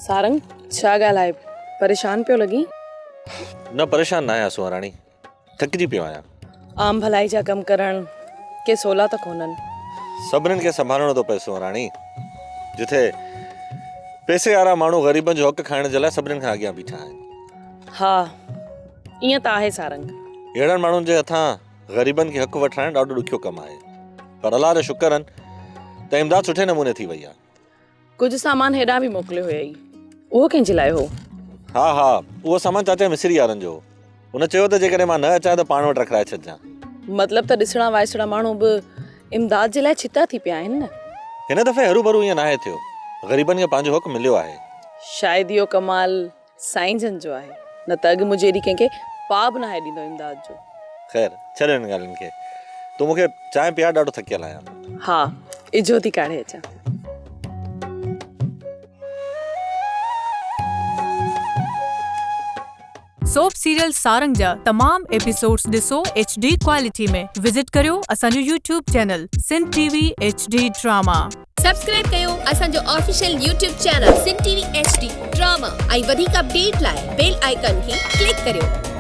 سارنگ، ڇا ڳالهه آهي؟ پريشان پيو لڳين؟ نه پريشان ناهيان سونهراڻي، ٿڪجي پيو آهيان. عام ڀلائي جا ڪم ڪرڻ ڪي سولا ته ڪونهن. سڀنين کي سنڀالڻو ٿو پئي سونهراڻي. جٿي پئسي وارا ماڻهو غريبن جو حق کائڻ جي لاء سڀنين کان اڳيان بيٺا آهن. ها ائين ته آهي سارنگ. اهڙن ماڻهن جي هٿان غريبن کي حق وٺرائڻ ڏاڍو ڏکيو ڪم آهي. پر الله جو شڪر آهن ته امداد سٺي نموني ٿي وئي آهي. ڪجهه سامان هيڏانهن به موڪليو هيئي. اهو ڪنهن جي لاء هو؟ ها ها اهو سامان چاچا مصري يارن جو هو. هن چيو ته جيڪڏهن مان نه اچان ته پاڻ وٽ رکرائي ڇڏجان. مطلب ته ڏسڻا وائسڻا ماڻهو به امداد جي لاء ڇتا ٿي پيا آهن نه. هن دفعي هروڀرو ائين ناهي ٿيو. غريبن کي پنهنجو حق مليو آهي. شايد اهو ڪمال سائين جن جو آهي، نه ته اڳ منهنجي ايڏي ڪنهن کي پاء به ناهي ڏيندو امداد جو. خير ڇڏ انهن ڳالهين کي، تون مون کي چانهه پيار ڏاڍو ٿڪيل آهيان. ها اجهو ٿي ڪاڙهي اچان. سوپ سيريل سارنگ جا تمام ايپيسوڊز ڏسو ايڇ ڊي ڪوالٽي ۾ وزٽ ڪريو اسان جو YouTube channel Sindh T V H D drama. Subscribe ڪيو اسان جو official YouTube channel Sindh T V H D drama ۽ وڌيڪ اپڊيٽ لاء بيل آئيڪان کي ڪلڪ ڪريو.